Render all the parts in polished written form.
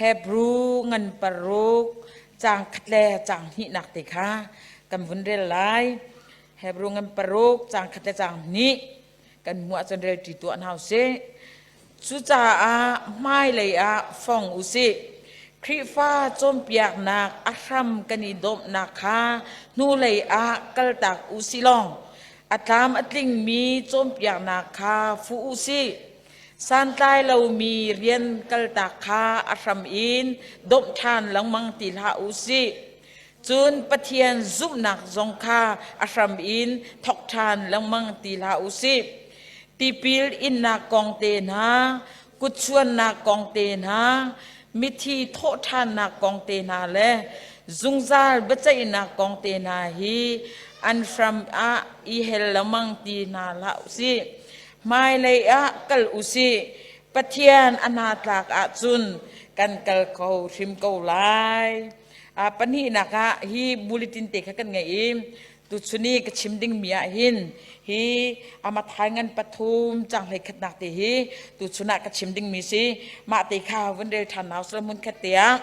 Hebru ngan paruk caang khat le caang hnihnak te kha kan vun rel lai. Hebru ngan paruk caang khat le caang hnih kan hmuh ahcun rel ṭi tuah hna usih. Cucaah hmailei ah fong usih. Khrihfa cawnpiaknak a hram kan i dawmhnak kha hnulei ah kaltak usih law a tlam a tlingmi cawnpiaknak kha fuh usih. Santlai lomi rian kaltak kha a hram in dawmh ṭhan lengmang ti hlah usih. Cun Pathian zumhnak zong kha a hram in thawk ṭhan lengmang ti hlah usih. Tipil innak kong te hna, kutchuannak kong te hna, mithi thawhṭhannak kong te hna le zungzal biaceihnak kong te hna hi an hram ah i hel lengmang ti hna hlah usih. Hmailei ah kal usih. Pathian a hna tlak ahcun kan kal kho hrim ko lai. Pahnihnak ah hi bulletin te kha kan ngei i tuchun i ka chim dingmi ah hin hi amathai ngan pathum cang hlei khatnak te hi tuchun ah ka chim dingmi si. Mah te kha vun rel ṭhan hna usih hmun khat te ah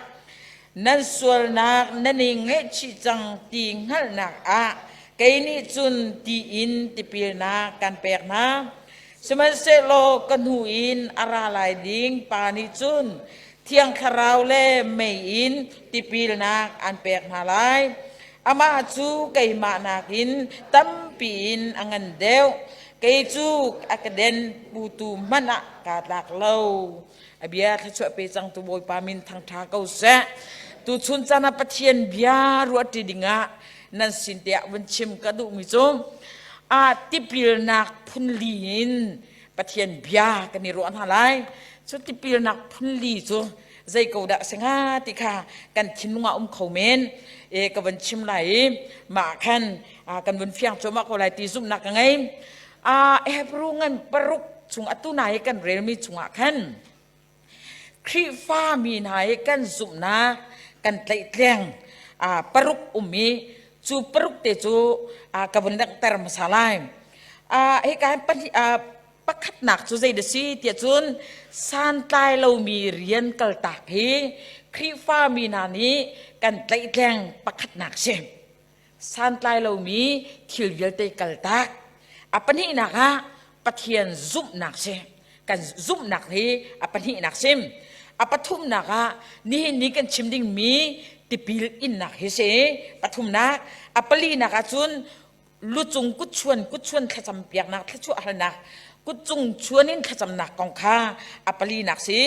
nan sualnak nan i ngaihchih cang ti hngalhnak ah kei nih cun ti in tipilnak kan pek hna. Sihmanhsehlaw ka hnu in a ra lai ding pa nih cun Thiang Thlarau le mei in tipilnak an pek hna lai. Amah cu keimah nakin tampi in a ngan deuh. Kei cu a ka den putu hmanh ah kaa tlak lo. A bia thluachuah pe cangtu Bawipa min thangṭha ko seh. Tuchun caan ah Pathian bia ruahṭi dingah nan sin tiah vun chim ka duhmi cu a tipilnak phunli in Pathian bia kan i ruah hna lai. Cu tipilnak phunli cu zei ko dah si hnga ti kha kan thinlung ah um kho men. E ka vun chim lai i mah khan kan vun fiang cuahmah ko lai ti zumhnak ka ngei. Hebrew ngan paruk chung atu na hi kan relmi chungah khan Khrihfa mi hna hi kan zumhnak kan tlaihtleng paruk um i cu paruk te cu ka vun langhter hmasa lai. Hika hin pahnih pakhatnak cu zei dah si tiah cun santlai lomi rian kaltak hi Khrihfa mi hna nih kan tlaihtleng pakhatnak si. Santlai lomi thil vialte kaltak. A pahnihnak ah Pathian zumhnak si. Kan zumhnak hi a pahnihnak si. A pathumnak ah nihin ni kan chim dingmi tipil innak hi si. Pathumnak. A palinak ah cun lucung kutchuan kutchuan thlacam piaknak thluachuah halnak kutcung chuan in thlacamnak kong kha a palinak si.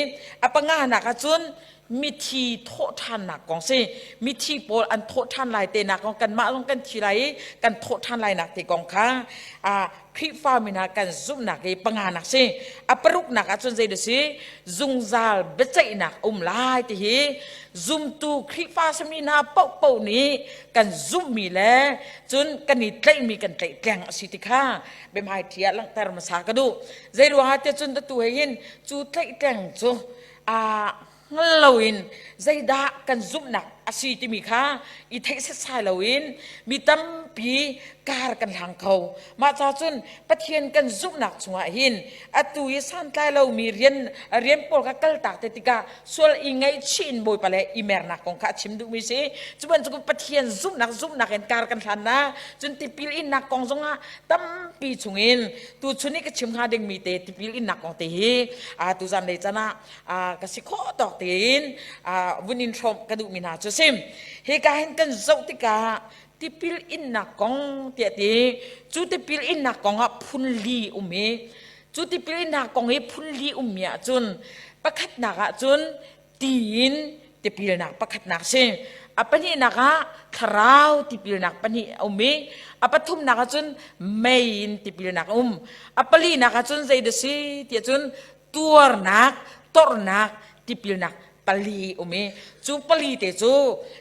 A panganak ah cun mithi thawhṭhannak kong si. Mithi pawl an thawhṭhan lai te nak kong, kanmah zong kan thi lai i kan thawhṭhan lai nak te kong kha Khrihfa mi hna kan zumhnak i panganak si. A paruknak ah cun zei dah si? Zungzal biaceihnak um lai ti hi zumtu Khrihfa sami hna paohpaoh nih kan zumhmi le cun kan i tlaihmi kan tlaihtleng a si ti kha biahmaiṭhi ah langhter hmasa ka duh. Zei ruangah tiah cun atu he hin cu tlaihtleng cu hngal loin zeidah kan zumhnak a si timi kha i theih setsai loin mi tampi kar kan hlang kho. Mah ca cun Pathian kan zumhnak chungah hin atu i santlai lomi rian rian pawl kha kaltak te tikah sual i ngaihchih in Bawipa le i mernak kong kha a chim duhmi si. Cu bantuk Pathian zumhnak zumhnak in kar kan hlan na cun tipil innak kong zongah tampi chungin tuchun i ka chim hnga dingmi te tipil innak kong te hi tuzan lei can ah ka si khawh tawk tein vun in hrawmh ka duhmi hna cu sim. Hika hin kan zoh tikah tipil innak kong tiah ti cu tipil innak kong ah phun li um i cu tipil innak kong i phun li ummi ahcun pakhatnak ahcun tiin tipilnak pakhatnak si. A pahnihnak ah thlarau tipilnak pahnih a um i a pathumnak ah cun mei in tipilnak a um. A palinak ah cun zei dah si tiah cun tuarnak tornak tipilnak pali um i cu pali te cu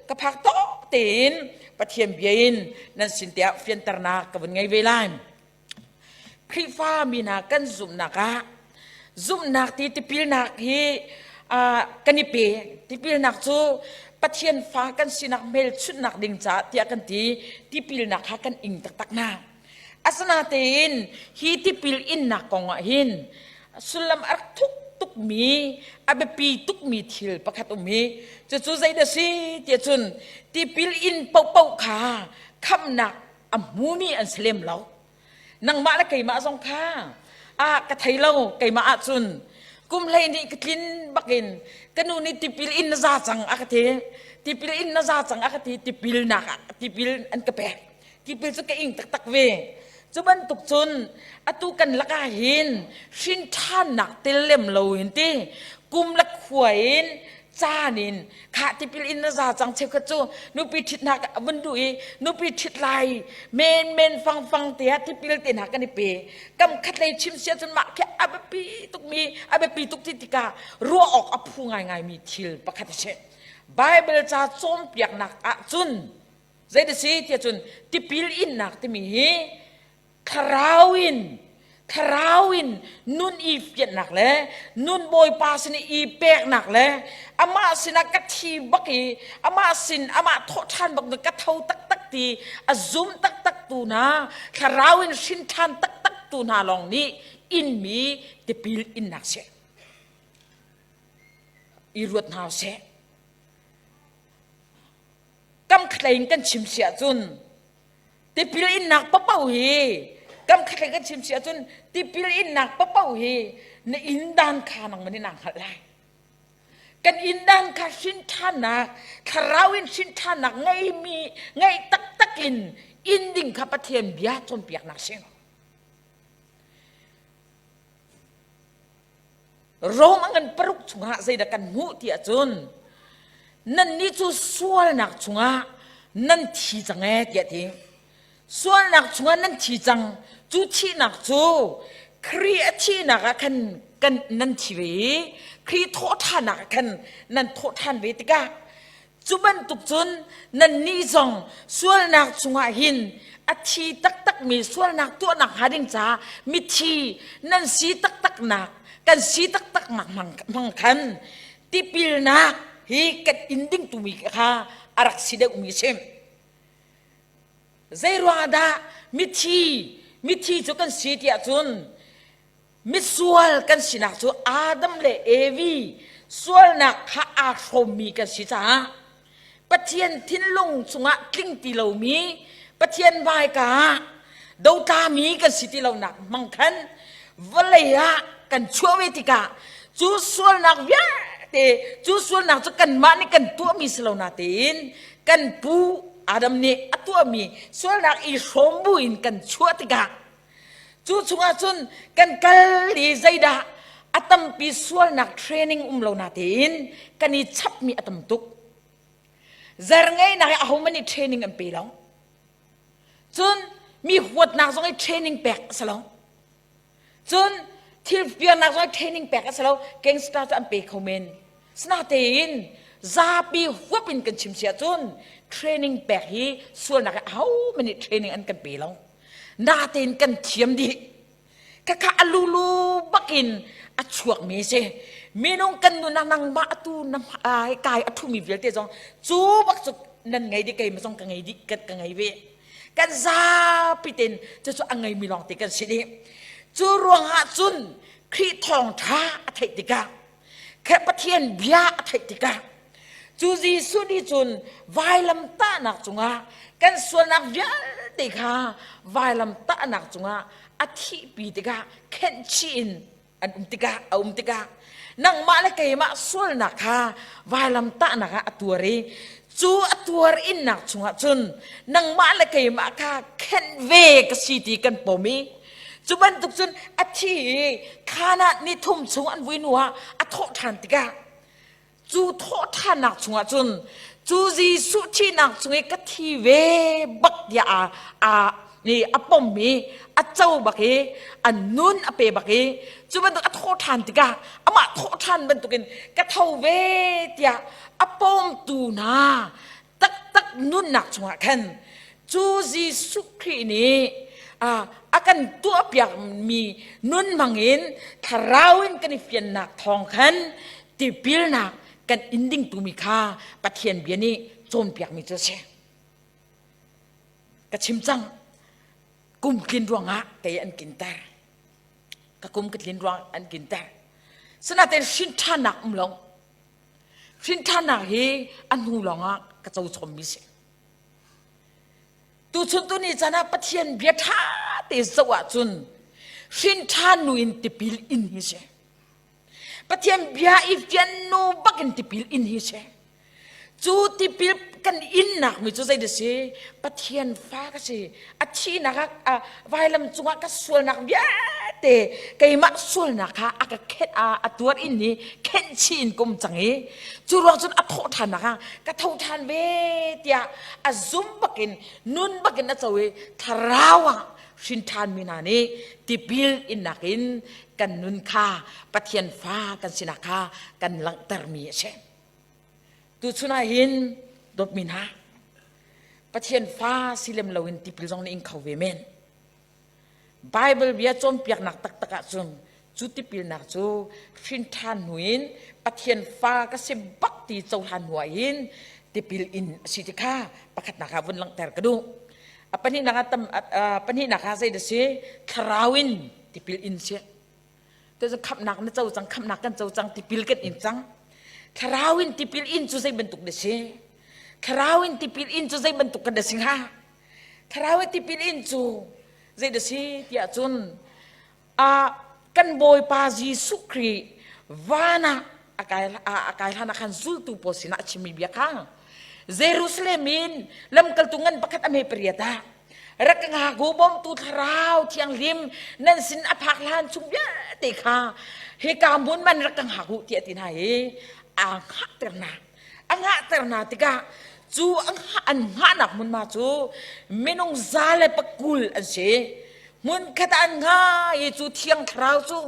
ka phak tawk tein Pathian bia in nan sin tiah fianternak ka vun ngei ve lai. Khrihfa mi hna kan zumhnak ah zumhnak ti tipilnak hi kan i pe. Tipilnak cu Pathian fa kan sinak hmelchunhnak ding caah tiah kan ti. Tipilnak kha kan ing taktak hna. Asinain hi tipil innak kong ah hin sullam a rak thuk. tukmi, a biapi tukmi thil pakhat um hi cucu zeidah si tiah cun tipil in paohpaoh kha khamhnak a hmumi an si lem lo. Nangmah le keimah zong kha ah ka thei lo keimah ahcun kum 12 ka tlin bakin ka nu nih tipil in na za cang a ka ti. Tipil in na za cang a ka ti tipil nak ah tipil an ka pek. Tipil cu ka ing taktak ve. Cu bantuk cun atu kan lakah hin hrin ṭhannak tel lem lo in ti kum le khua in caan in khah tipil in na za cang cheukhat cu nupi ṭhitnak vun duh i nupi ṭhit lai men men fang fang te ah tipil te hna kan i pe kam khat lei chim sia cun mah khi a biapi tukmi a biapi tuk ti tikah ruah awk a phu ngaingaimi thil pakhat a si. Bible ca cawnpiaknak ah cun Zei si tiah cun tipil innak timi hi thlarau in thlarau in nun i fianhnak le nun Bawipa sin i peknak le amah sinah ka thi bak i amah sin amah thawh ṭhan bak ka tho taktak ti a zum taktak tu hna thlarau in hrin ṭhan taktak tu hna lawng nih inmi tipil innak si i ruat hna seh. Kam khatlei in kan chim si ahcun tipil innak paoh hi kam khatlei kan chim si ahcun tipil innak paoh hi na inn dan kha nangmah nih naa hngalh lai. Kan inn dan kha hrin ṭhannak thlarau in hrin ṭhannak ngeimi ngeih taktak in inn ding kha Pathian bia cawnpiaknak si. Rom a ngan paruk chungah zeidah kan hmuh ti ahcun nannih cu sualnak chungah nan thi cang ee tiah ti. Sualnak chungah nan thi cang. Cu thihnak cu Khrih a thihnak ah khan kan nan thi ve i Khrih thawhṭhannak ah khan nan thawhṭhan ve tikah Cu bantuk cun nannih zong sualnak chungah hin a thi taktakmi sualnak tuahnak hnga ding caah mithi nan si taktaknak kan si taktaknak hmang khan tipilnak hi kan in ding tumi kha a rak si deuhmi a si. Zei ruangah dah mithi mithi cu kan si tiah cun Misual kan sinak cu Adam le Evi sualnak kha aa hrawmmi kan si caah Pathian thinlung chungah tling ti lomi Pathian hmaika ah dotlami kan si ti lonak hmang khan vawlei ah kan chuah ve tikah cu sualnak vialte cu sualnak cu kanmah nih kan tuahmi si lo natein kan pu Adam nih a tuahmi sualnak i hrawm buin kan chuah tikah Cu chungah cun kan kal i zeidah a tampi sualnak training um lo natein kan i chapmi a tam tuk. Zer ngeihnak i ahohmanh nih training an pe lo. Cun mi huatnak zong i training pek a si lo. Cun thil fiarnak zong i training pek a si lo. Gangster cu an pe kho men. Sinatein zapi huap in kan chim si ahcun training pek hi sualnak i ahohmanh nih training an kan pe lo. Natein kan thiam dih. Khakha a lulu bakin a chuakmi si. Minung kan nun ah nangmah atu na kai a thumi vialte zong cu bak cu nan ngei dih keimah zong ka ngei dih ka ngei ve. Kan zapi ten cucu a ngeimi lawng te kan si dih. Cu ruangah cun Khrih thawngṭha a theih tikah Pathian bia a theih tikah cu Jesuh nih cun vailam tahnak cungah kan sualnak vialte kha vailam tahnak cungah a thihpi tikah khenhchih in an um tikah a um tikah nangmah le keimah sualnak kha vailam tahnak ah a tuar i cu a tuar innak chungah cun nangmah le keimah kha khenh ve ka si ti kan pom i Cu bantuk cun a thi i khaan ah ni thum chung an vui hnu ah a thawh ṭhan tikah cu thawh ṭhannak chungah cun cu Jesuh thihnak chung i ka thi ve bak tiah a, a, i a pom i a co bak i a nun a pe bak i cu bantuk a thawh ṭhan tikah amah thawh ṭhan bantukin ka tho ve tiah a pawmtu hna taktak nunnak chungah khan cu Jesuh Khrih nih a kan tuahpiakmi nun hmangin thlarau in kan i fiannak thawng khan tipilnak kan in ding tumi kha Pathian bia nih cawnpiakmi cu a si. Ka chim cang kum tlin ruangah kei an kinter. Ka kum ka tlin ruang an kinter. Sinain hrin ṭhannak um lo. Hrin ṭhannak hi a hnu lawngah ka co chommi si. Tuchun tuni caan ah Pathian bia ṭha te zoh ahcun hrin ṭhan nu in tipil in hi si. Pathian bia i fian nu bakin tipil in hi si. Cu tipil kan innak mi cu zei dah si? Pathian fa ka si. A thihnak ah vailam cungah ka sualnak vialte keimah sualnak kha a ka khenh a tuar in ni khenh chih in kum cang i cu ruang cun a thawh ṭhannak ah ka tho ṭhan ve tiah a zum bakin nun bakin a co i thlarau ah hrin ṭhan mi hna nih tipil innak in kan nun kha Pathian fa kan sinak kha kan langhtermi a si. Tuchun ah hin dawtmi hna, Pathian fa si lem loin tipil zong na ing kho ve men. Bible bia cawnpiaknak taktak ahcun cu tipilnak cu hrin ṭhan hnu in Pathian fa ka si bak ti cohlan hnu ah hin tipil in a si ti kha pakhatnak ah vun langhter ka duh. A pahnihnak ah tam pahnihnak ah zei dah si? Thlarau in tipil in si. Te khamhnak na co cang, khamhnak kan co cang, tipil kan in cang. Thlarau in tipil in cu zei bantuk na si? Thlarau in tipil in cu zei bantuk kan na si hnga? Thlarau in tipil in cu zei na si tiah cun a kan Bawipa Jesuh Khrih van ah a kai a kai hlan ah khan zultu pawl sinah a chimmi bia kha Jerusalem in lamkaltu ngan pakhat a hme pariat ah rak ka ngaku bawmtu thlarau thianghlim nan sin a phak hlan chung vialte kha hika hmun man rak ka ngak u tiah ti hna hi aa hngahter hna a ngahter hna tikah cu an hngahnak hmunhma cu minung za le pakul an si hmunkhat ah an hnga i cu thiang thlarau cu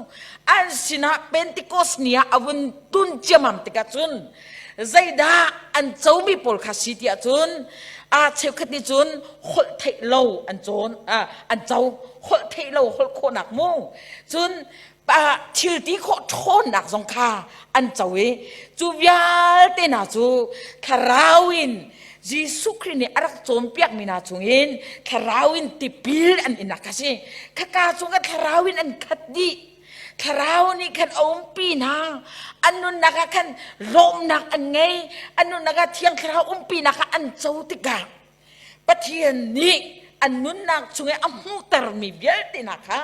an sinah Pentecost ni ah a vun tun ciamam tikah cun zeidah an comi pawl kha si tiah cun a cheukhat nih cun holh theih lo an cawn an co holh theih lo holh khawhnak mu cun thil ti khawh ṭhawnnak zong kha an co i cu vialte hna cu thlarau in Jesuh Khrih nih a rak cawnpiakmi hna chungin thlarau in tipil an innak kha si khaka chung ah thlarau in an khat dih thlarau nih khan a umpi hna an nunnak ah khan lawmnak an ngei an nunnak ah thiang thlarau umpinak ah an co tikah Pathian nih an nunnak chung i a hmuhtermi vialte hna kha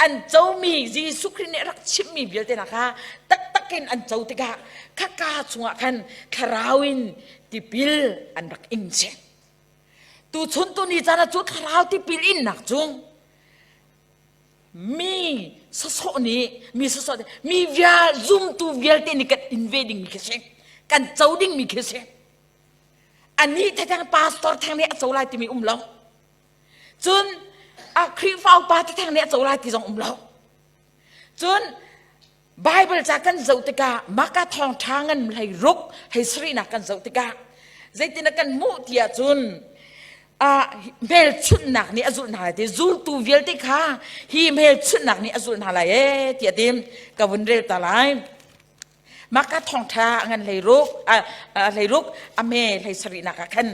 an comi Jesuh Khrih nih a rak chimhmi vialte hna kha taktak in an co tikah khaka chungah khan thlarau in tipil an rak ing si. Tuchun tuni caan ah cu thlarau tipil innak cu mi sawsawh nih mi sawsawh mi vial zumtu vialte nih kan in ve dingmi khi si kan co dingmi khi si anih theng pastor theng nih a co lai timi um lo cun a Khrihfa upa theng nih a co lai ti zong um lo cun Bible ca kan zoh tikah maka thawngṭha ngan hlei ruk hei sarihnak kan zoh tikah zeitin a kan hmuh ti ahcun a hmelchunhnak nih a zulh hna lai ti zultu vialte kha hi hmelchunhnak nih a zulh hna lai ee tiah ti ka vun rel ta lai Maka thawngṭha a ngan hleiruk hleiruk a me hlei sarihnak ah khan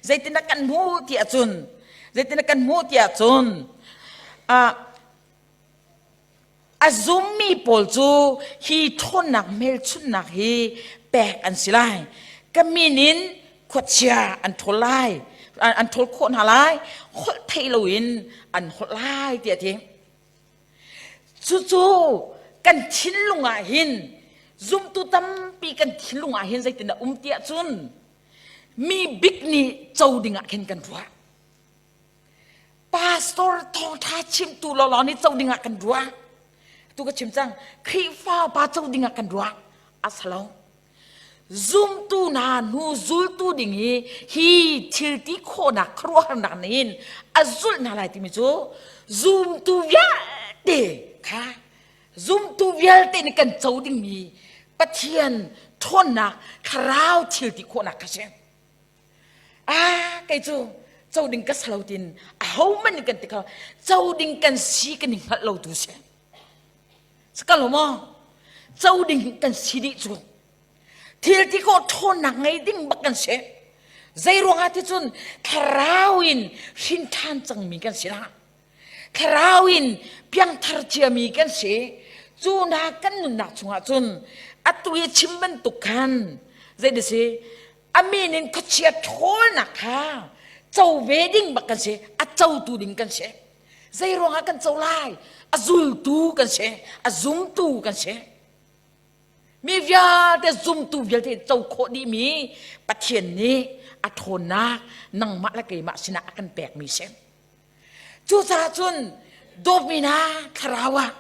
zeitindah kan hmuh ti ahcun zeitindah kan hmuh ti ahcun a zummi pawl cu hi ṭhawnnak hmelchunhnak hi pek an si lai ka min in khuachia an ṭhawl lai an ṭhawl khawh hna lai holh theih loin an holh lai tiah a ti Cucu kan thinlung ah hin zumtu tampi kan thinlung ah hin zeitin a um tiah cun mi bik nih co ding ah khin kan ruah. Pastor thawngṭha chimtu lawlaw nih co ding ah kan ruah. Tu ka chim cang, Khrihfa pa co ding ah kan ruah. A salo. Zumtu hna hnu zultu ding hi hi thil ti khawhnak khuaruahharnak nih a zulh hna lai timi cu zumtu vialte kha zumtu vialte nih kan co dingmi Pathian ṭhawnnak thlarau thil ti khawhnak kha si. Ah kei cu co ding ka salo tin ahohmanh nih kan ti kho co ding kan si kan i hngalh lo tu si. Sakalo maw? Co ding kan si dih cu. Thil ti khawh ṭhawnnak ngei ding bak kan si. Zei ruangah ti cun thlarau in hrin ṭhan cangmi kan si la. Thlarau in piangthar ciami kan si. Cu hna kan nunnak chungah cun atu i chim bantuk khan zei si a min in khuachia ṭhawlnak kha co ve ding bak kan si, a cotu ding kan si. Zei ruangah kan co lai? A zultu kan si, a zumtu kan si. Mi vialte zumtu vialte co khawh dihmi Pathian nih a ṭhawnnak nangmah le keimah sinah a kan pekmi si. Cucaah cun dawtmi hna thlarau ah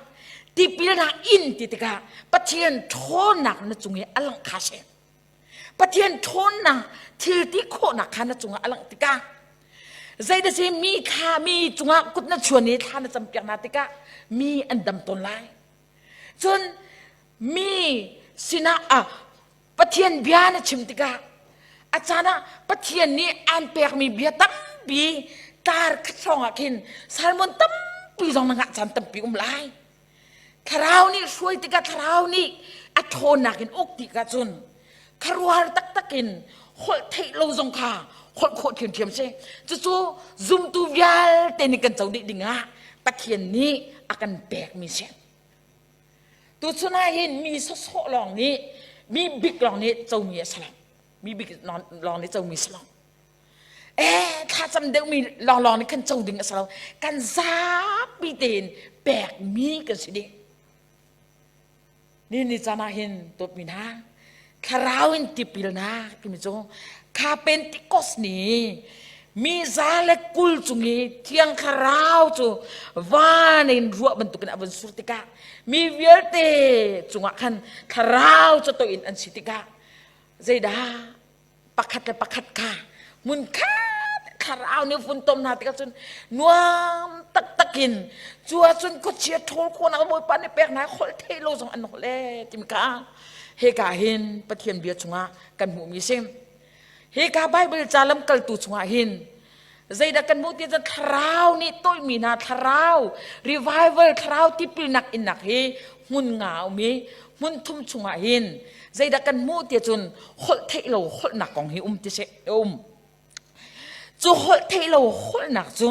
tipilnak in ti tikah Pathian ṭhawnnak na cung i a langh kha si. Pathian ṭhawnnak thil ti khawhnak kha na cungah a langh tikah zeidah si mi kha mi cungah kut na chuan i thla na campiak hna tikah mi an dam tawn lai. Cun mi sinah ah Pathian bia na chim tikah a caan ah Pathian nih aan pekmi bia tampi tar khat hrawng ah khin salmon tampi zong na ngah caan tampi um lai. Thlarau nih hruai tikah thlarau nih a ṭhawnnak in uk tikah cun khuaruahhar taktak in holh theih lo zong kha holh khawh ṭhiamṭhiam si. Cucu zumtu vialte nih kan co dih dingah Pathian nih a kan pekmi si. Tuchun ah hin mi sawsawh lawng nih mi bik lawng nih comi a si lo. Mi bik lawng nih comi si lo. Eh, thlacam deuhmi lawnglawng nih kan co ding a si lo. Kan zapi tein pekmi kan si ding. Ni ni caan ah hin dawtmi hna, thlarau in tipilnak timi cu kha Pentecost ni mi za le 20 cung i thiang thlarau cu van in ruah bantukin a vun sur tikah mi vialte cungah khan thlarau cu toih in an si tikah zeidah pakhat le pakhat kha hmunkhat thlarau nih vun tom hna tikah cun nuam taktak in cu ahcun khuachia ṭhawl khawhnak Bawipa nih pek hna holh theih lo zong an holh e timi kha hika hin Pathian bia chungah kan hmuhmi si. Hika Bible ca lamkaltu chungah hin zeidah kan hmuh ti cun thlarau nih toihmi hna thlarau revival thlarau tipilnak innak hi hmun nga a um i hmun thum chungah hin zeidah kan hmuh ti cun holh theih lo holhnak kong hi um ti si um cu holh theih lo holhnak cu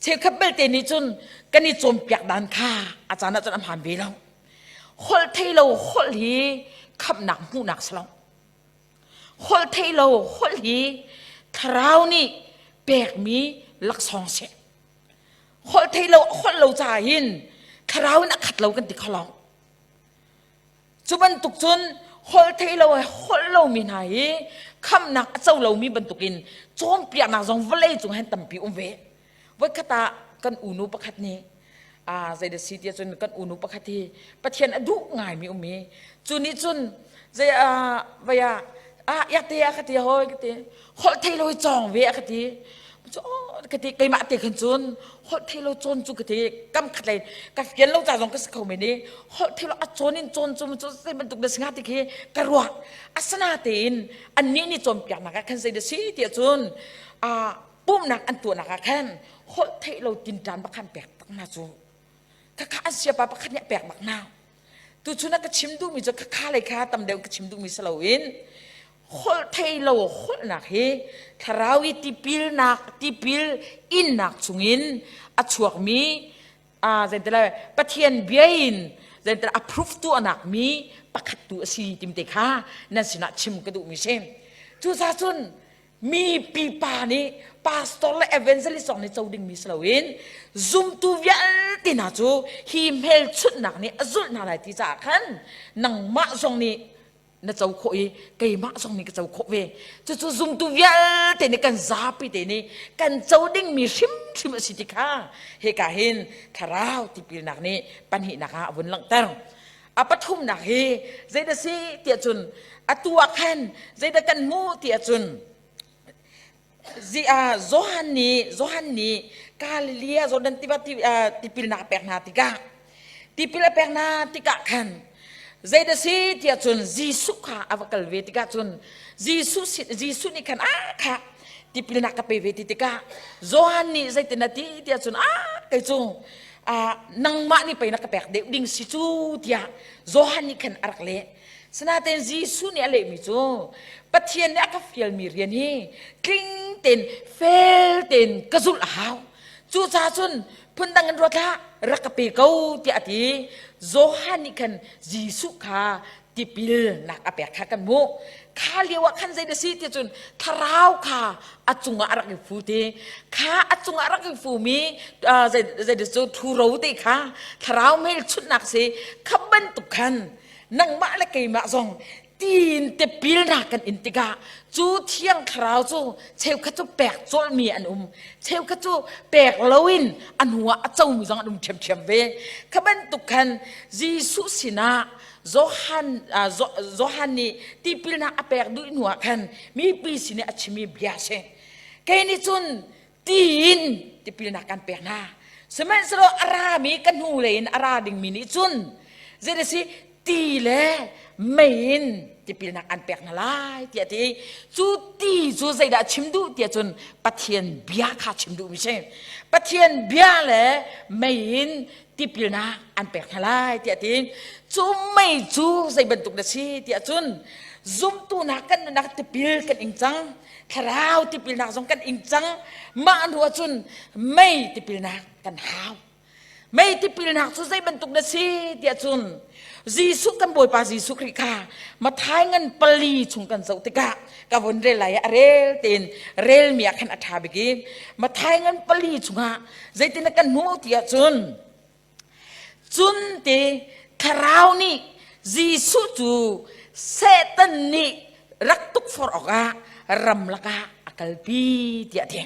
cheukhat belte nih cun kan i cawnpiak dan kha a caan ah cun a hmaan ve lo holh theih lo holh hi khamhnak hmuhnak si lo Holh theih lo holh hi thlarau nih pekmi laksawng si. Holh theih lo holh lo caah hin thlarau in a khat lo kan ti kho lo. Cu bantuk cun holh theih lo holh lomi hna hi khamhnak a co lomi bantukin cawnpiaknak zong vawlei cung hin tampi um ve. Voikhat ah kan unu pakhat nih zeidah si tiah cun kan unu pakhat hi Pathian a duh ngaimi um i cu nih cun zei vai ah ah yakte a ka ti hoi ka ti holh thei lo i cawng ve a ka ti ka ti keimah te khan cun holh thei lo cawn cu ka ti kam khat lei ka fian lo ca zong ka si kho men i holh thei lo a cawn in cawn cu cu zei bantuk na si hnga ti khi ka ruah asana tein annih nih cawnpiaknak ah khan zei dah si tiah cun pumhnak an tuahnak ah khan holh theih lo tinṭan bak khan pek tak hna cu khakha an siapa pakhat nih a pek bak hna tuchun ah ka chim duhmi cu khakha lei kha tam deuh ka chim duhmi si loin holh thei lo holhnak hi thlarau i tipilnak tipil innak chungin a chuakmi a zeintila Pathian bia in zeintila approve tuahnak mi pakhat tu a si timte kha nan sinah chim ka duhmi si cucaah cun mi pipa nih pastor le evangelist zong nih co dingmi si loin zumtu vialte hna cu hi hmelchunhnak nih a zulh hna lai ti caah khan nangmah zong nih na co khawh i keimah zong nih ka co khawh ve. Cucu zumtu vialte nih kan zapi te nih kan co dingmi hrimhrim a si ti kha hika hin thlarau tipilnak nih pahnihnak ah a vun langhter. A pathumnak hi zeidah si tiah cun atu ah khan zeidah kan hmuh tiah cun Johan nih Johan nih Galilee Jordan tiva tipilnak a pek hna tikah tipil a pek hna tikah khan zeidah si tiah cun Jesuh kha a va kal ve tikah cun Jesuh Jesuh nih khan a kha tipilnak ka pe ve ti tikah Johan nih zeitin a ti tiah cun a kei cu nangmah nih pei na ka pek deuh ding si cu tiah Johan nih khan a rak leh. Sinain Jesuh nih a lehmi cu Pathian nih a ka fialmi rian hi tling tein fel tein ka zulh a hau. Cucaah cun phundang in ruat hlah. rak ka pe ko tiah a ti. Johan nih khan Jesuh kha tipilnak a pek kha kan hmuh. Kha lio ah khan zei na si ti cun thlarau kha a cungah a rak i fu ti. Kha a cungah a rak i fumi zei zei cu ṭhuro te kha thlarau hmelchunhnak si kha bantuk khan nangmah le keimah zong tiin tipilnak kan in tikah cu thiang thlarau cu cheukhat cu pek cawlmi an um cheukhat cu pek loin a hnuah a comi zong an um ṭhiamṭhiam ve kha bantuk khan Jesuh sinah Johan Johan nih tipilnak a pek duh hnuah khan mipi sin i a chimmi bia a si kei nih cun tiin tipilnak kan pek hna sihmanhsehlaw a rami ka hnu lei in a ra dingmi nih cun zei si ti le mei in tipilnak an pek hna lai tiah ti cu ti cu zeidah chim duh tiah cun Pathian bia kha chim duhmi si Pathian bia le mei in tipilnak an pek hna lai tiah ti cu mei cu zei bantuk na si tiah cun zumtu nak kan nunnak tipil kan ing cang thlarau tipilnak zong kan ing cang mah hnu ah cun mei tipilnak kan hau Mei tipilnak cu zei bantuk na si tiah cun Jesuh kan Bawipa Jesuh Khrih kha Mathai ngan pali chung kan zoh tikah ka vun rel lai a rel tein relmi ah khan a ṭha bik i Mathai ngan pali chungah zeitin kan hmuh tiah cun cun te thlarau nih Jesuh cu Satan nih rak tukforh awkah ramlak ah a kalpi tiah a ti.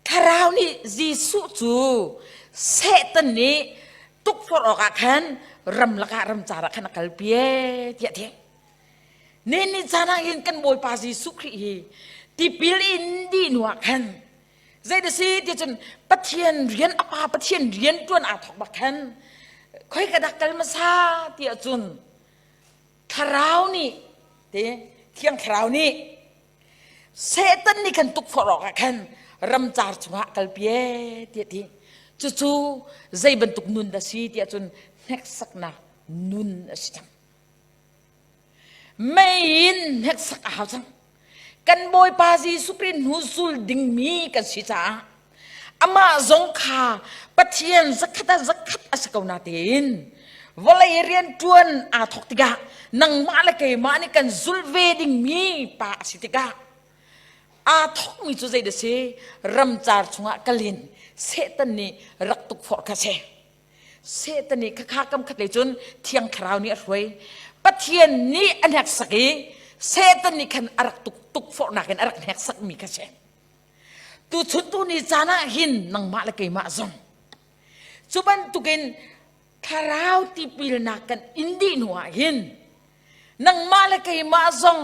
Thlarau nih Jesuh cu Satan nih tukforh awkah khan ramlak ah ramcar ah khan a kalpi ee tiah a ti. Ni caan ah hin kan Bawipa Jesuh Khrih hi tipil in dih hnu ah khan zei da si ti cun Pathian rian a pa Pathian rian ṭuan aa thawk bak khan khoi ka dak kal hmasa tiah cun Thlarau nih te Thiang Thlarau nih Satan nih khan tukforh awkah khan ramcar chungah kalpi ee tiah ti. Cucu zei bantuk nun dah si tiah cun hneksaknak nun a si cang. Mei in hneksak a hau cang. Kan Bawipa Jesuh Khrih hnu zul dingmi kan si caah amah zong kha Pathian zakhat ah zakhat a si ko natein vawlei rianṭuan aa thawk tikah nangmah le keimah nih kan zulh ve dingmi pa a si tikah aa thawkmi cu zei dah si ramcar chungah kalin Satan nih rak tukforh kha si Satan nih khakha kam khat lei cun Thiang Thlarau nih a hruai Pathian nih a hneksak i Satan nih khan a rak tuk tukforhnak in a rak hneksakmi kha si Tuchun tu ni caan ah hin nangmah le keimah zong cu bantukin thlarau tipilnak kan in dih hnu ah hin nangmah le keimah zong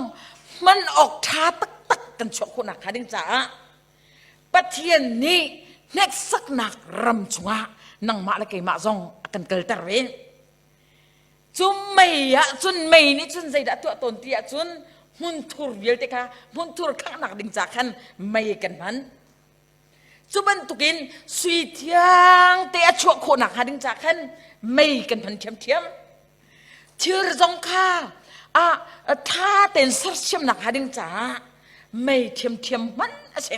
hman awk ṭha taktak kan chuah khawhnak hnga ding caah Pathian nih hneksaknak ram chungah nangmah le keimah zong a kan kalter ve. Cu mei ah cun mei nih cun zeidah tuah tawn ti ahcun hmunthur vialte kha hmunthur khanghnak ding ca khan mei kan hman. Cu bantukin sui thiang te a chuah khawhnak hnga ding ca khan mei kan hman ṭhiamṭhiam. Thir zong kha a ṭha tein sersiamnak hnga ding caah mei ṭhiamṭhiam hman a si.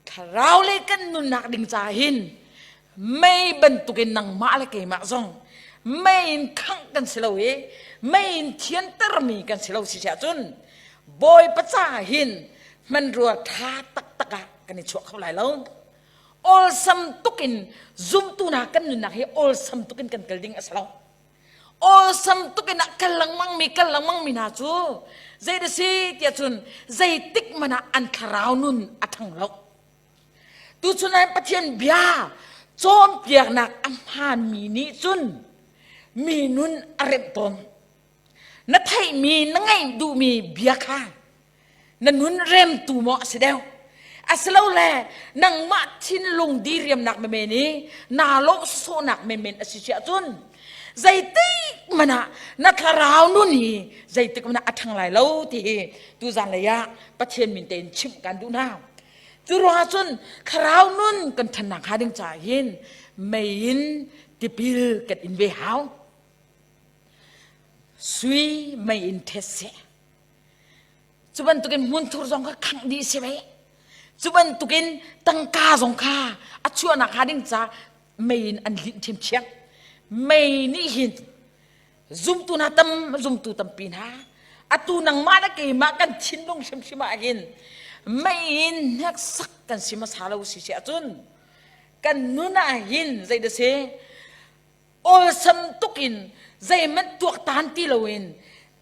Thlarau le kan nunnak ding ca hin mei bantukin nangmah le keimah zong mei in khangh kan si lo i mei in thiantermi kan si lo si ahcun Bawipa ca hin hmanrua ṭha taktak ah kan i chuah kho lai lo. Awlsam tukin zumtu hna kan nunnak hi awlsam tukin kan kal ding a si lo. Awlsam tukin ah kal lengmang mi kal lengmang mi hna cu zei da si tiah cun zeitik hmanh ah an thlarau nun a ṭhang lo. Tuchun ah Pathian bia cawnpiaknak a hmaanmi nih cun mi nun a remh tawn. Na theihmi, na ngaih duhmi bia kha na nun remtu maw a si deuh? Asilole nangmah thinlung diriamnak menmen i naa lawh sawhnak menmen a si si ahcun zeitik hmanh ah na thlarau nun hi zeitik hmanh ah a ṭhang lai lo ti hi tuzan lei ah Pathian min tein chimh kan duh hna. Cu ruangah cun thlarau nun kan ṭhannak hnga ding caah hin mei in tipil kan in ve hau. Sui mei in ṭhet seh. Cu bantukin hmunthur zong kha khangh dih si ve. Cu bantukin tangka zong kha a chuahnak hnga ding ca mei in an linh ṭhiamṭhiam. Mei nih hin zumtu hna tam zumtu tampi hna atu nangmah le keimah kan thinlung hrimhrim ah hin mei in hneksak kan si hmasa lo si si ahcun kan nun ah hin zei dah si awlsam tuk in zeihmanh tuaktan ti loin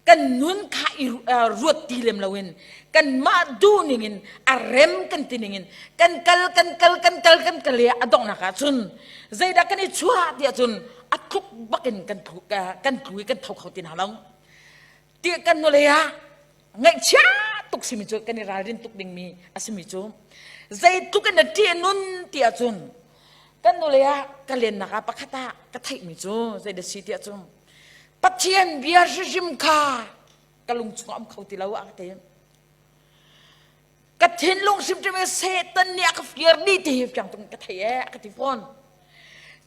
kan nun kha i ruat ti lem loin kanmah duh ning in a rem kan ti ning in kan kal kan kal kan kal kan kal i a donghnak ah cun zeidah kan i chuah tiah cun a tluk bak in kan kan tlu i kan tho kho ti hna lo ti kan nule ah ngaihchia tuk simi cu kan i ralrin tuk dingmi a simi cu zeitluk in a ṭih nun ti ahcun kan nule ah ka lennak ah pakhat ah ka theihmi cu zeidah si tiah cun Pathian bia hrimhrim kha ka lung chungah um kho ti lo a ka ti. Ka thinlung hrimhrim i Satan nih a ka fir ni ti hi fiang tuk ka thei ee a ka ti fawn.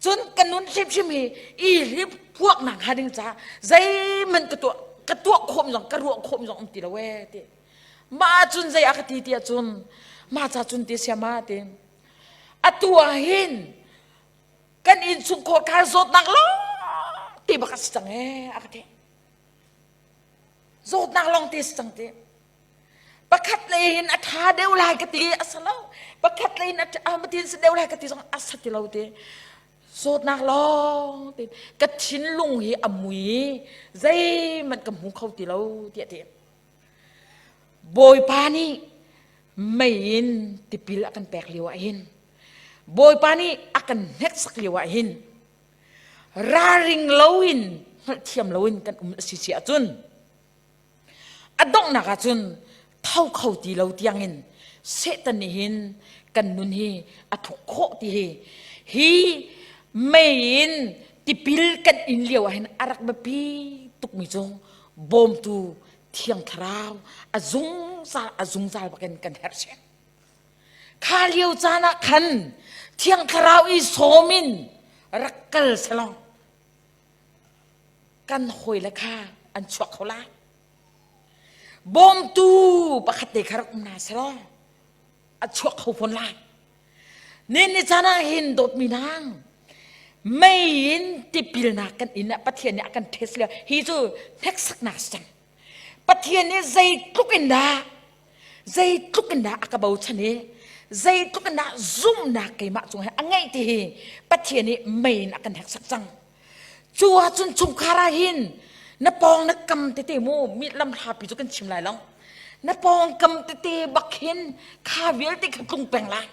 Cun ka nun hrimhrim hi i hlip puaknak hnga ding caah zeihmanh ka tuah ka tuah khawm zong ka ruah khawm zong um ti lo ee ti. Mah cun zei a ka ti ti ahcun mah ca cun ti siama ti. Atu ah hin kan innchungkhar kha zawtnak lawng te bak a si cang ee a ka ti zawtnak lawng te si cang ti pakhat lei hin a ṭha deuh lai ka ti a si lo pakhat lei in a matin si deuh lai ka ti zong a sa ti lo ti zawtnak lawng te ka thinlung hi a mui zeihmanh ka hmu kho ti lo tiah ti Bawipa nih mei in tipil a kan pek lio ah hin Bawipa nih a kan hneksak lio ah hin ralring loin hngalhthiam loin kan um a si si ahcun a donghnak ahcun tho kho ti lo tiangin Satan nih hin kan nun hi a thuk khawh ti hi hi mei in tipil kan in lio ah hin a rak biapi tukmi cu bawmtu Thiang Thlarau a zungzal a zungzal bakin kan herh si. Kha lio caan ah khan Thiang Thlarau i sawm in rak kal selong kan hawile kha an chuak kho lai. Bawmtu pakhat te kha rak um na selaw a chuak kho fawn lai. Nin ni caan ah hin dawtmi nang mei in tipilnak kan in ah Pathian nih a kan test lio hi cu hneksaknak si cang. Pathian nih zeitluk in dah zeitluk in dah a ka bochan i zeitluk in dah zumhnak keimah cung he a ngeih ti hi Pathian nih mei in a kan hneksak cang. Cu ahcun chungkhar ah hin na pawng na kam tete mu mi lamhlapi cu kan chim lai lo. Na pawng kam tete bak hin kha vialte kha tlung peng lai.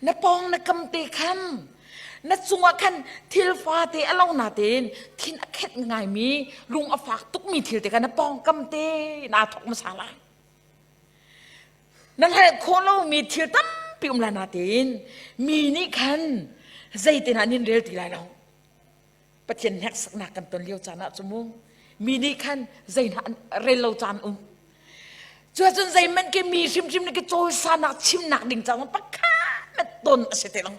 Na pawng na kam te khan na cungah khan thil fate a lo na tein thin a khet ngaimi lung a fak tukmi thil te kha na pawng kam te naa thawk hmasa lai. Na hngalh khawh lomi thil tampi um lai natein mi nih khan zeitin ah nin rel ti lai lo. Pathian hneksaknak kan ton lio caan ah cu mu mi nih khan zei hna rel lo caan um. Cuacun zeihmanh ke mi hrimhrim nih ke cawisanak chimnak ding caan pakhat ton a si te lo.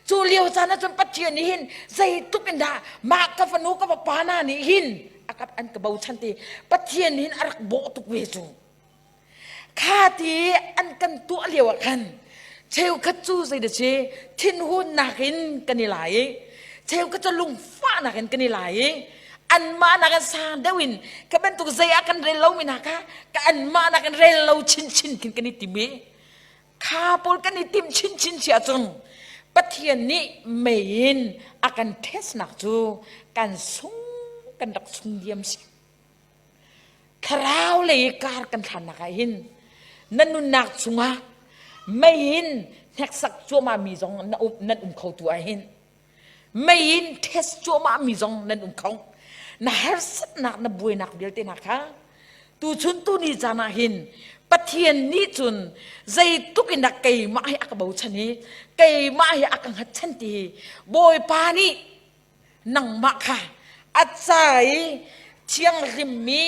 Cu lio caan ah cun Pathian nih hin zeitluk in dah mah ka fanu ka fapa hna nih hin a ka an ka bochan ti Pathian hin a rak bawh tuk ve cu. Kha ti an kan tuah lio ah khan cheukhat cu zeidah si thinhunnak in kan i lai i cheukhat cu lungfahnak in kan i lai i anmah nakin sang deuh in ka bantuk zei ah kan rel lomi hna kha ka anmah nakin rel lo chinchin khin kan i tim i Kha pawl kan i timh chinchin si ahcun Pathian nih mei in a kan testnak cu kan sung kan rak sung diam si. Thlarau lei kar kan hlannak ah hin na nunnak chungah mei in hneksak cuahmah mi zong na um, nan um kho tu ah hin mei in test cuahmah mi zong nan um kho na harsatnak na buainak vialte hna kha tuchun tuni caan ah hin Pathian nih cun zeitluk in dah keimah hi a ka bochan i keimah hi a ka hngatchan ti hi Bawipa nih nangmah kha a ca i thianghlimmi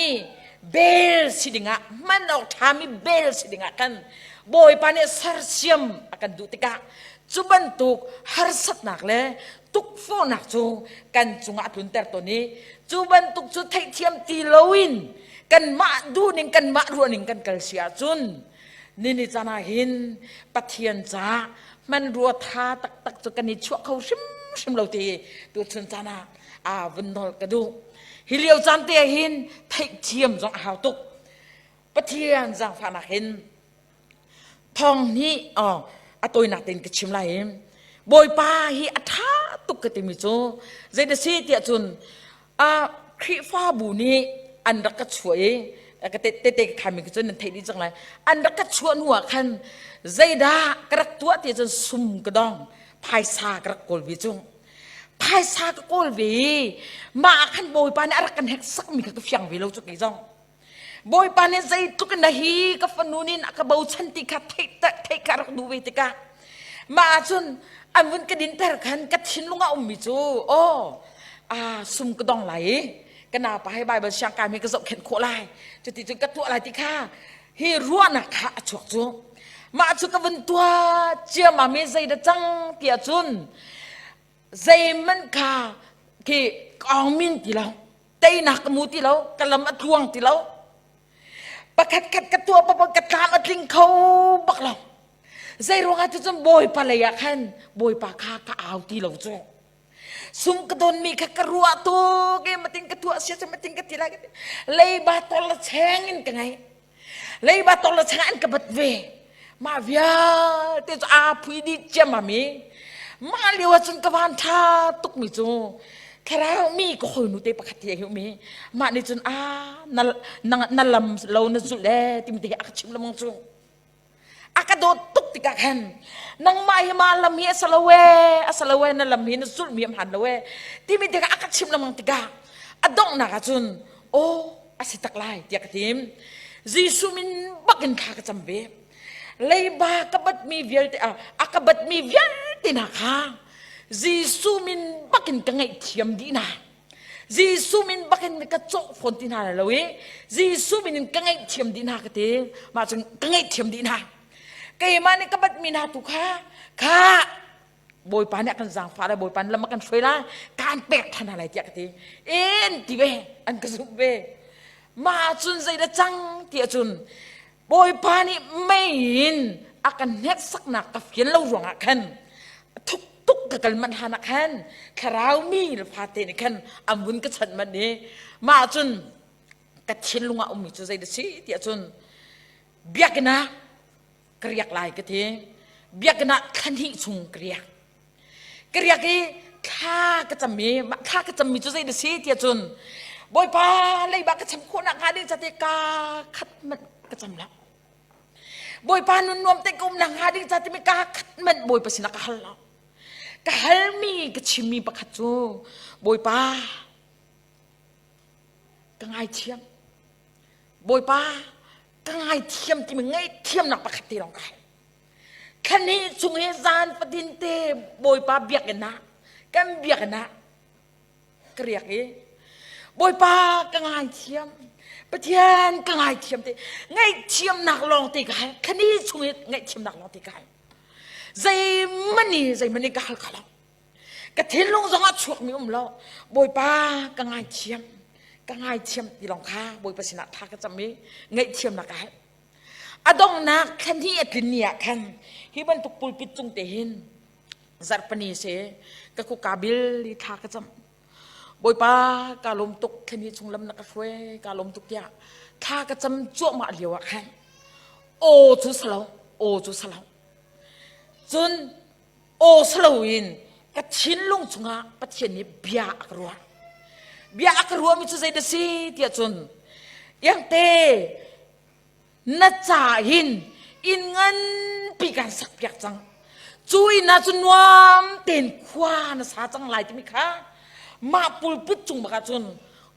bel si dingah hman awk ṭhami bel si dingah khan Bawipa nih sersiam a kan duh tikah cu bantuk harsatnak le tukforhnak cu kan cungah a tlunter tawn i cu bantuk cu theihthiam ti loin kanmah duhning kanmah ruahning kan kal si ahcun. Nini caan ah hin Pathian ca hmanrua tha taktak cu kan i chuah kho hrimhrim lo ti tuchun caan ah aa vun nawl ka duh. Hi lio caan te ah hin theihthiam zong a hau tuk. Pathian zaangfahnak hin thong hnih a tawinak tein ka chim lai i Bawipa hi a ṭha tuk ka timi cu zei na si tiah cun Khrihfabu nih an rak ka chuah i ka tete ka khaimi cun nan theih dih cang lai. An rak ka chuah hnu ah khan zeidah ka rak tuah ti cun sum ka dong, phaisa ka rak kawl ve cu. Phaisa ka kawl ve i mah ah khan Bawipa nih a rak kan heksakmi kha ka fiang ve lo cu kei zong. Bawipa nih zeitluk in na hi ka fanu nih a ka bochan ti kha theih theih kha rak duh ve tikah mah ahcun an vun ka dinter khan ka thinlung ah ummi cu aw ah sum ka dong lai i ka napa he Bible siang kai mi ka zohkhenh khawh lai cuti cun ka tuah lai ti kha hi ruahnak kha a chuak cu mah cu ka vun tuah ciammam i zei dah cang ti ahcun zeihmanh kha khi ka min ti lo teinak ka mu ti lo ka lam a tluang ti lo pakhat khat ka tuah paoh ka tlam a tling kho bak lo zei ruangah cu cun bawipa lei ah khan bawipa kha ka au ti lo cu sum ka don mi kha ka ruah tuk i matin ka tuah sia cu matin ka ti lai leiba tol la cheng in ka ngai leiba tol la cheng an ka bat ve mah vialte cu aa phui dih ciammam i mah lio ah cun ka van ṭha tukmi cu thlarau mi ka hawinu te pakhat hi a hi umi mah nih cun a na na lam lo na zulh e timi te hi a ka chim lamang cu a ka dawt tuk tikah khan nangmah hi mah lam hi a si lo e a si lo e na lam hi na zulh mi a hmaan lo e timi tikah a ka chim lamang tikah a donghnak ah cun aw a si tak lai tiah ka tim Jesuh min bak in thla ka cam ve leiba ka batmi vialte a ka batmi vialte hna kha Jesuh min bak in ka ngaihthiam dih hna Jesuh min bak in ka cawh fawn ti hna lo i Jesuh min in ka ngaihthiam dih hna ka ti mah cun ka ngaihthiam dih hna keimah nih ka batmi hna tu kha kha Bawipa nih a kan zaangfah lai Bawipa nih lam a kan hruai lai kaan pek ṭhan hna lai tiah ka ti en ti ve an ka zumh ve mah cun zeidah cang ti ahcun Bawipa nih mei in a kan hneksaknak ka fian lo ruangah khan thuk tuk ka kal manh hlan ah khan thlarau mi le fate nih khan an vun ka chanh manh i mah cun ka thinlung ah ummi cu zeidah si tiah cun biakinn ah ka riak lai ka ti biakinn ah thla hnih chung ka riak ka riak i thla ka cam i mah thla ka cammi cu zei na si tiah cun bawipa leiba ka cham khawh nak hnga ding cate ka khat manh ka cam lo bawipa nun nuam te ka um nak hnga ding ca timi ka khat manh bawipa sinah ka hal lo ka halmi ka chimmi pakhat cu bawipa ka ngaithiam Bawipa ka ngaithiam timi ngaihthiamnak pakhat te lawng ka hal. Thlani chung hi zan fatin te Bawipa biakinn ah kan biakinn ah ka riak i Bawipa ka ngaithiam Pathian ka ngaithiam te ngaihthiamnak lawng te ka hal thlani chung hi ngaihthiamnak lawng te ka hal zeimani zeimani ka hal kha lo Ka thinlung zong ah chuakmi um lo. Bawipa ka ngaithiam. Ka ngaithiam ti lawng kha Bawipa sinah tha ka cam i ngaihthiamnak ka hal. A donghnak thla hnih a tlin ni ah khan hi bantuk pulpit cung te hin zarhpani si ka kuka bil i thla ka cam. Bawipa ka lawm tuk thla hnih chung lam na ka hruai ka lawm tuk tiah thla ka cam cuahmah lio ah khan aw cu salo aw cu salo cun aw si loin ka thinlung chungah Pathian nih bia a ka ruah. Bia a ka ruahmi cu zei dah si tiah cun Iangte na ca hin inn nganpi kan sakpiak cang. Cu inn ah cun nuam tein khua na sa cang lai timi kha mah pulpit cung bak ah cun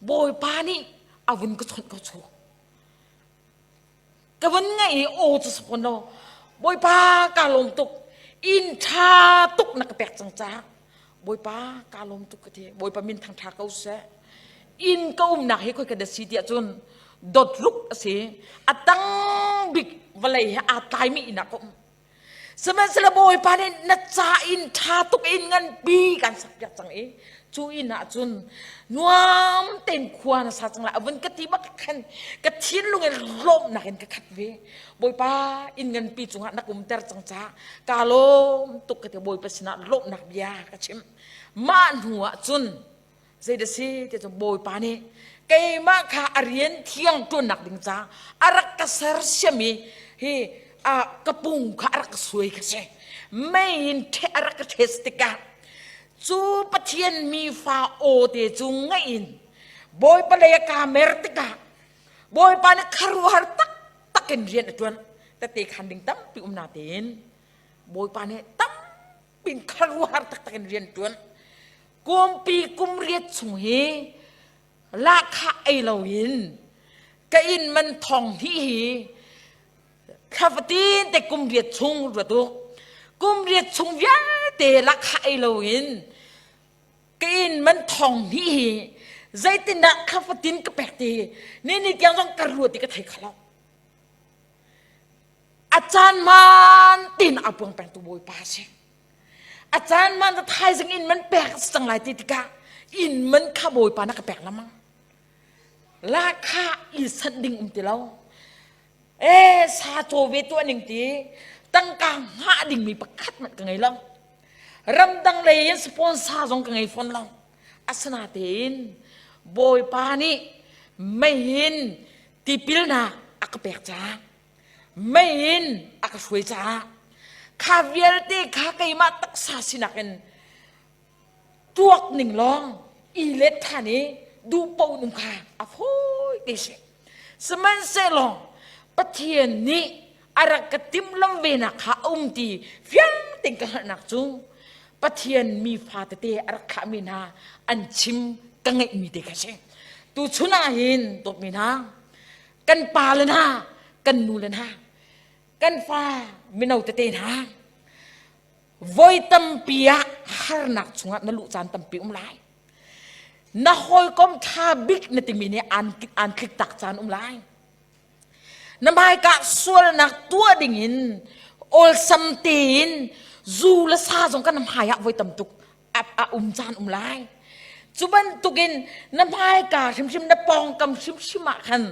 Bawipa nih a vun ka chawnh ko chu. Ka vun ngaih i aw cu sakon lo Bawipa ka lawm tuk inn ṭha tuk na ka pek cang caah Bawipa ka lawm tuk ka ti Bawipa min thangṭha ko seh inn ka umnak hi khoi ka da si tiah cun dot ruk a si a tang bik vawlei he aa tlaimi inn ah ka um sihmanhsehlaw Bawipa nih na ca inn ṭha tuk in nganpi kan sakpiak cang i. Cu inn ah cun nuam tein khua na sa cang lai. A vun ka ti bak khan ka thinlung in lawmhnak in ka khat ve. Bawipa inn nganpi cungah na kumter cang caah kaa lawm tuk ka ti. Bawipa sinah lawmhnak bia ka chim. Mah hnu ah cun zei dah si ti cu Bawipa nih keimah kha a rian thiang ṭuannak ding caah a rak ka sersiam i hi a ka pung kha a rak ka suai kha si. Mei in a rak ka test tikah cu Pathian mi fa aw te cu ngaih in Bawipa lei a kaa mer tikah Bawipa nih khuaruahhar taktak in rian a ṭuan. Tete khan ding tampi um natein Bawipa nih tampi in khuaruahhar taktak in rian ṭuan. Kumpi kum riat chung hi lahkhah ei loin ka inn man thong hnih hi thla fatin te kum riat chung ruat u. Kum riat chung vialte lahkhah ei loin ka inn man thong hnih hi zeitindah thla fatin ka pek ti ni ni tiang zong ka ruat i ka thei kho lo. A caan man tin a buang pengtu Bawipa a si. A caan man ta thaizing inn man pek a si cang lai ti tikah inn man kha Bawipa na ka pek lamang. Lahkhah i sanh ding um ti lo. E sa caw ve tuah ning ti tangka hngah dingmi pakhat hmanh ka ngei lo. Ramdang lei in sponsor zong ka ngei fawn lo. Asinatein Bawipa nih mei in tipilnak a ka pek caah mei in a ka hruai caah kha vialte kha keimah taksa sinak in tuak ning lawng i let ṭhan i duh paoh nung kha a fawi te si. Sihmanhsehlaw Pathian nih a rak ka timhlamh venak kha a um ti fiang tein ka hngalhnak cu Pathian mi fa tete a rak thlahmi hna an chim ka ngeihmi te kha si. Tuchun ah hin dawtmi hna kan pa le hna kan nu le hna kan fa mino tete hna voi tampi ah harnak chungah na luh caan tampi um lai. Na hawikom ṭha bik na timi nih aan aan tlik tak caan um lai. Na hmaika sualnak tuah dingin awlsam tein zu le sa zong kan hmai ah voi tam tuk a um caan um lai. Cu bantukin na hmaika hrimhrim na pawngkam hrimhrim ah khan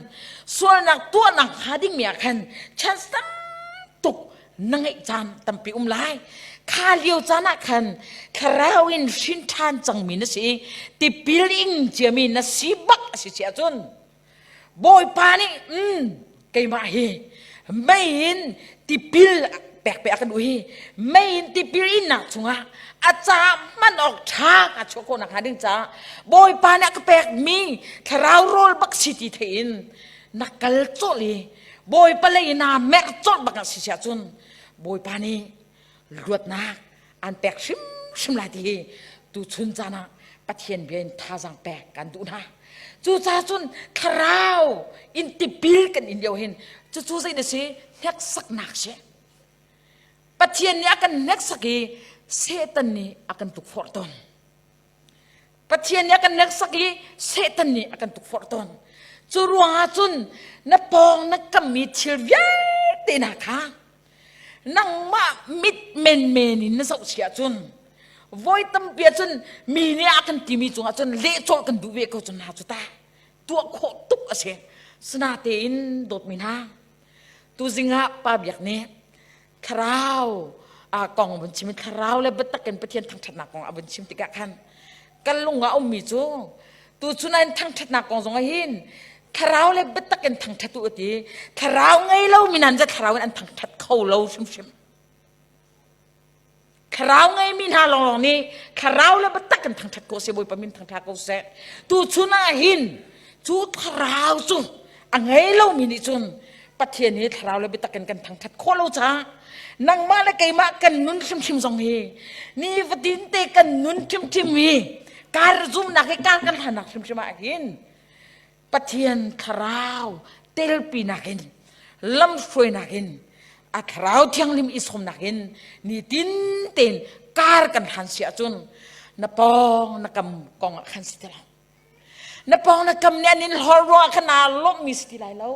sualnak tuahnak hnga dingmi ah khan chance tam tuk na ngeih caan tampi um lai. Kha lio caan ah khan thlarau in hrin ṭhan cangmi na si i tipil ing ciami na si bak a si si ahcun Bawipa nih keimah hi mei in tipil pek pe a kan duh hi mei in tipil innak chungah a ca hman awk ṭha ka chuah khawh nakhnga ding caah Bawipa nih a ka pekmi thlarau rawl bak si ti thei in na kal colh i Bawipa lei naa merh colh bak ah si si ahcun Bawipa nih luatnak an pek hrimhrim lai ti hi tuchun caan ah Pathian bia in thazaang pek kan duh hna. Cucaah cun thlarau in tipil kan in lio hin cucu zei na si hneksaknak si. Pathian nih a kan hneksak i Satan nih a kan tukforh tawn. Pathian nih a kan hneksak i Satan nih a kan tukforh tawn. Cu ruangah cun na pawng na kammi thil vialte hna kha nangmah mit menmen in na zoh si ahcun voi tampi ahcun mi nih a kan timi cungah cun lehcawh kan duh ve ko cun hna cu ta tuah khawh tuk a si. Sinatein dawtmi hna tuzing ah Pa Biak nih thlarau a kong vun chim thlarau le biatak in Pathian thangṭhatnak kong a vun chim tikah khan kan lung ah ummi cu tuchun ah thangṭhatnak kong zong ah hin thlarau le biatak in thangṭhat u ti thlarau ngei lo mi nan thlarau in an thangṭhat kho lo hrimhrim thlarau ngei mi hna lawnglawng nih thlarau le biatak in thangṭhat ko seh Bawipa min thangṭha ko seh tuchun ah hin cu thlarau cu a ngei lomi nih cun Pathian hi thlarau le biatak in kan thangṭhat khawh lo caah nangmah le keimah kan nun hrimhrim zong hi nifatin te kan nun hrimhrim hi kar zumnak hi kar kan hlannak hrimhrim ah hin Pathian thlarau telpinak in lamhruainak in a thlarau thianghlim i sawmnak in nitin tein kar kan hlan si ahcun na pawng na kam kong ah khan si ti lo. Na pawng na kam nih an in hlor ruangah khan aa lawmhmi si ti lai lo.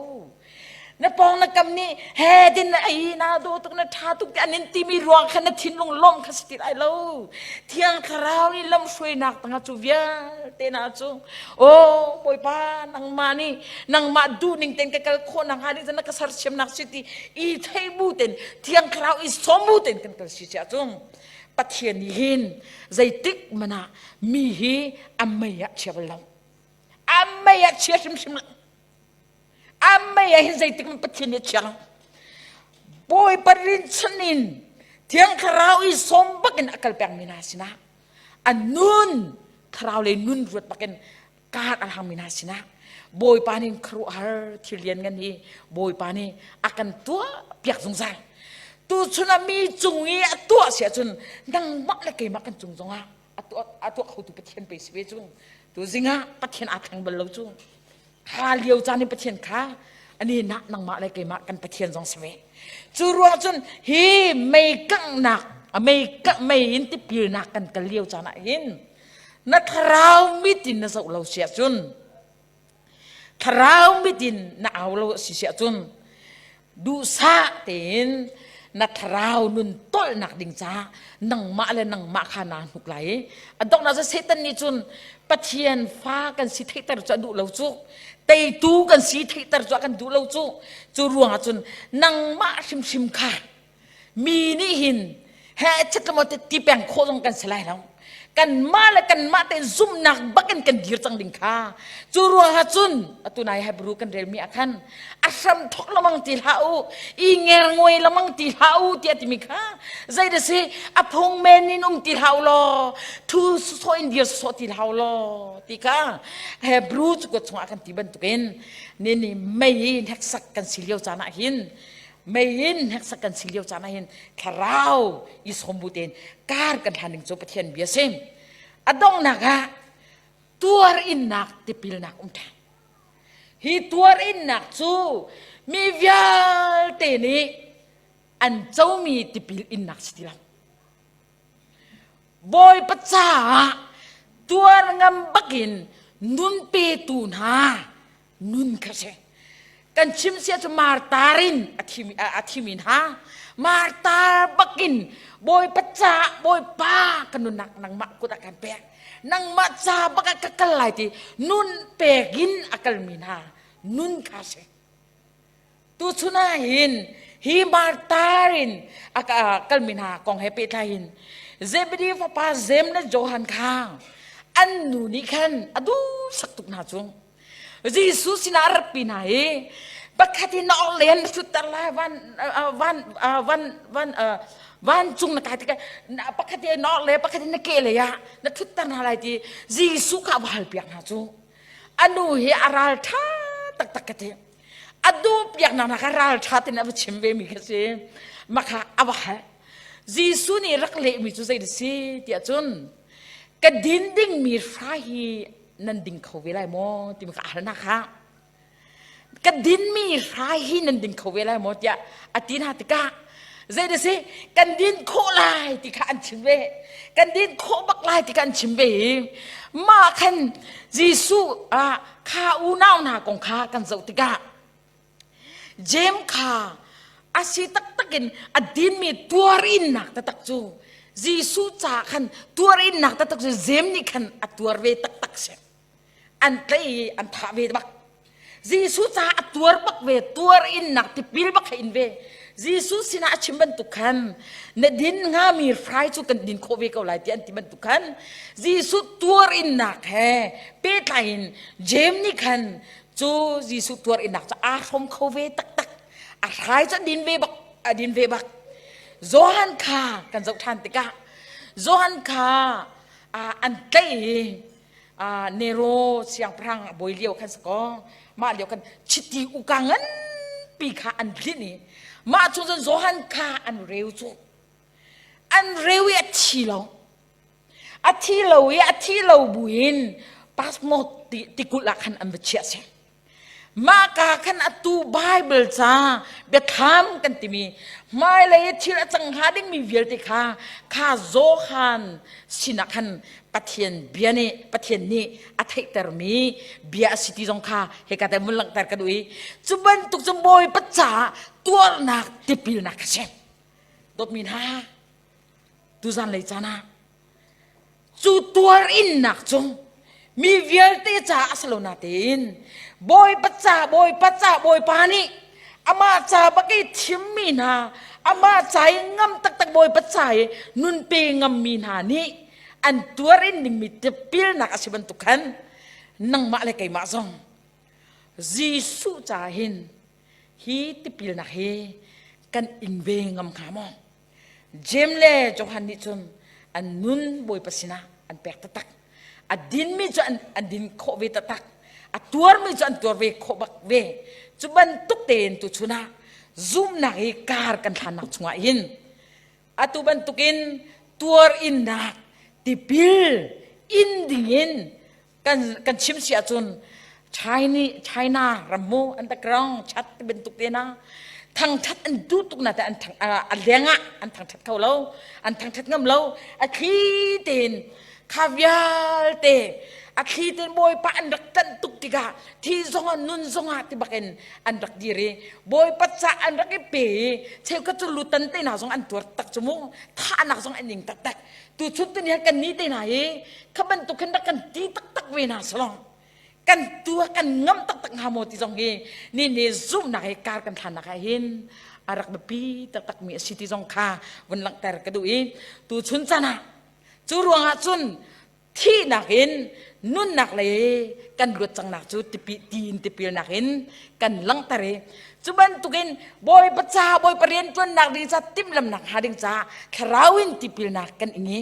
Na pawng na kam nih he din na ei na dawh tuk na ṭha tuk ti an in timi ruang khan na thinlung lawmh kha si ti lai lo. Thiang Thlarau nih lamhruainak tangah cu vialte na cu aw Bawipa nangmah nih nangmah duhning tein ka kal khawh nakhnga ding na ka sersiamnak si ti i thei bu tein Thiang Thlarau i sawm bu tein kan kal si cia cung Pathian nih hin zeitik man ah mi hi a mei ah chia bal lo. A mei ah chia hrimhrim lo. A mei ah hin zeitik man Pathian nih a chia lo. Bawipa rinchanh in Thiang Thlarau i sawm bakin a kal pengmi hna sinah a nun thlarau le nun ruat bakin kaar a hlangmi hna sinah Bawipa nih khuaruahhar thil lian ngan hi Bawipa nih a kan tuah piak zungzal. Tuchun ah mi cung i a tuah si ahcun nangmah le keimah kan cung zongah a tuah a tuah khotu Pathian pe si ve cu. Tu zingah Pathian aa thleng bal lo cu. Kha lio caan in Pathian kha ani nak nangmah le keimah kan Pathian zong si ve. Cu ruang cun hi mei kanghnak mei kangh mei in tipilnak kan kal lio caan ah hin na thlarau mit in na zoh lo si ahcun thlarau mit in na au lo si si ahcun duhsah tein na thlarau nun tolnak ding caah nangmah le nangmah kha naa hnuk lai i a donghnak cu Satan nih cun Pathian fa kan si theihter cu a duh lo cu teitu kan si theihter cu a kan duh lo cu cu ruangah cun nangmah hrimhrim kha mi nih hin he chet te ti peng khawh zong kan si lai lo kanmah le kanmah tein zumhnak bakin kan dir cang ding kha cu ruangah cun atu nai Hebrew kan relmi ah khan a hram thok lamang ti hlah u i ngerngoi lamang ti hlah u tiah timi kha zei da si a phung men in um ti hlah u law thu sawh in dir sawh ti hlah u law ti kha Hebrew cu ka chungah kan ti bantukin ni ni mei hneksak kan si lio caan ah hin mei in hneksak kan si lio caan ah hin thlarau i sawm bu tein kar kan hlan ding cu Pathian bia si a donghnak ah tuar innak tipilnak um ṭhan hi tuar innak cu mi vialte nih an comi tipil innak si ti lo Bawipa caah tuar ngam bakin nun petu hna nun kha si kan chim sia cu martar in a thimi a thimi hna martar bakin bawipa ca bawipa ka nunnak nangmah kut ah kan pek nangmah ca bak ah ka kal lai ti nun pek in a kalmi hna nun kha si tuchun ah hin hi martar in a kalmi hna kong he pehtlai in Zebedi fapa Zem le Johan kha an nu nih khan a duhsak tuk hna cu Jesuh sinah a ratpi hna i pakhat in na orhlei na thutter lai van van van van vancung na kai tikah pakhat in na orhlei pakhat in na kehlei ah na thutter hna lai ti Jesuh kha a va halpiak hna cu a nu hi a ral ṭha taktak ka ti a duh piak nak kha ral ṭha tein a va chim ve mi kha si mah kha a va hal Jesuh nih rak lehmi cu zei si tiah cun ka din dingmi hra hi nan ding kho ve lai maw timi ka hal hna kha ka dinmi hrai hi nan ding kho ve lai maw tiah a ti hna tikah zei da si kan din khawh lai ti kha an chim ve kan din khawh bak lai ti kha an chim ve i mah khan Jesuh ah kha unau hna kong kha kan zoh tikah Jeim kha a si taktak in a dinmi tuarinnak taktak cu Jesuh ca khan tuarinnak taktak cu Jeim nih khan a tuar ve taktak si. An tlaih i an thah ve bak. Jesuh ca a tuar bak ve, tuar innak tipil bak kha in ve. Jesuh sinah a chim bantuk khan na din hngami hrai cu kan din khawh ve ko lai ti an ti bantuk khan Jesuh tuar innak he pehtlai in Jeim nih khan cu Jesuh tuar innak cu aa hrawm kho ve taktak a hrai cu a din ve bak a din ve bak Johan kha kan zoh ṭhan tikah Johan kha an tlaih i Nero siangpahrang a bawi lio khan sakaw mah lio khan chiti uka nganpi kha an tlinh i mah chung cun Johan kha an reu cu an reu i a thi lo A thi lo i a thi lo buin pasmot tikulh ah khan an va chiah si. Mah ka khan atu Bible ca biathlam kan timi hmailei i thil a cang hnga dingmi vialte kha kha Johan sinah khan Pathian bia nih Pathian nih a theihtermi bia a si ti zong kha hika te mun langhter ka duh i cu bantuk cu Bawipa caah tuarnak tipilnak a si. Dawtmi hna, tuzan lei caan ah cu tuar innak cu mi vialte caah a si lo natein Bawipa ca Bawipa ca Bawipa nih amah ca bak i thimmi hna amah ca i ngam taktak Bawipa ca i nun pe ngammi hna nih an tuar in dingmi tipilnak a si bantuk khan nangmah le keimah zong Jesuh ca hin hi tipilnak hi kan ing ve ngam hnga maw? Jeim le Johan nih cun an nun Bawipa sinah an pek taktak. A dinmi cu an din khawh ve taktak. A tuarmi cu an tuar ve khawh bak ve. Cu bantuk tein tuchun ah zumhnak hi kar kan hlannak chungah hin atu bantukin tuar innak tipil in dingin kan chim si ahcun China China ram mu underground chat ti bantuk te na thangthat an duh tuk na te an thang a leng ah an thangthat kho lo an thangthat ngam lo a thli tein kha vialte a thli tein bawipa an rak tanh tuk tikah thi zongah nun zongah ti bakin an rak dir i bawipa ca an rak i pe i cheukhat cu lutan te hna zong an tuar tak cu mu thahnak zong an ing taktak Tuchun tuni kan ni te hna hi kha bantuk khin rak kan ti taktak ve hna salong kan tua kan ngam taktak hnga maw ti zong hi ni ni zumhnak he kar kan thlannak ah hin a rak biapi taktak mi a si ti zong kha vun langhter ka duh i tuchun chan ah cu ruangah cun thihnak in nunnak lei kan luat cangnak cu tipi tiin tipilnak in kan langhter i cu bantukin Bawipa ca Bawipa rianṭuannak ding ca timhlamnak hnga ding ca thlarau in tipilnak kan ing i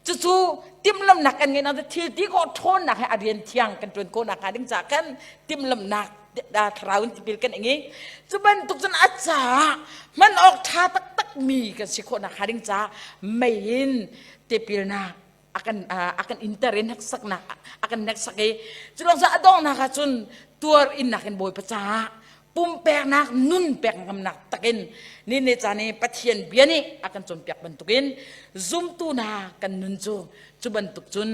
cucu timhlamnak kan ngeih nak thil ti khawh ṭhawnnak he a rian thiang kan ṭuan khawhnak hnga ding ca kan timhlamnak thlarau in tipil kan ing i cu bantuk cun a caah hman awk ṭha taktak mi kan si khawhnak hnga ding ca mei in tipilnak akan akan inter in hneksaknak akan hneksak i culong sa a donghnak ah cun tuar innak in Bawipa caah pumpeknak nun pek ngamnak takin ni ne caan i Pathian bia nih a kan cawnpiak bantukin zumtu hna kan nun cu cu bantuk cun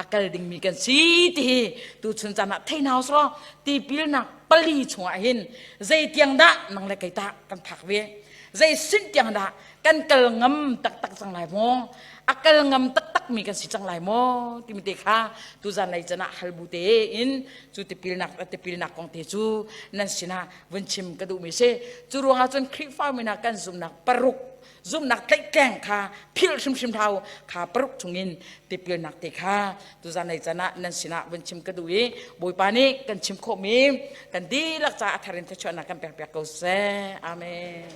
a kal dingmi kan si ti hi tuchun caan ah thei hna uslaw tipilnak pali chungah hin zei tiang dah nang le kei tah kan phak ve zei sin tiang dah kan kal ngam taktak cang lai maw a kal ngam taktak mi kan si cang lai maw timi te kha tuzan lei can ah hal bu te in cu tipilnak tipilnak kong te cu nan sinah vun chim ka duh mi si cu ruangah cun Khrihfa mi hna kan zumnak paruk zumnak tlaihtleng kha philh hrimhrim hau kha paruk chungin tipilnak te kha tuzan lei can ah nan sinah vun chim ka duh i Bawipa nih kan chim khawh mi kan dihlak ca a thar in thluachuahnak kan pek piak ko seh amen.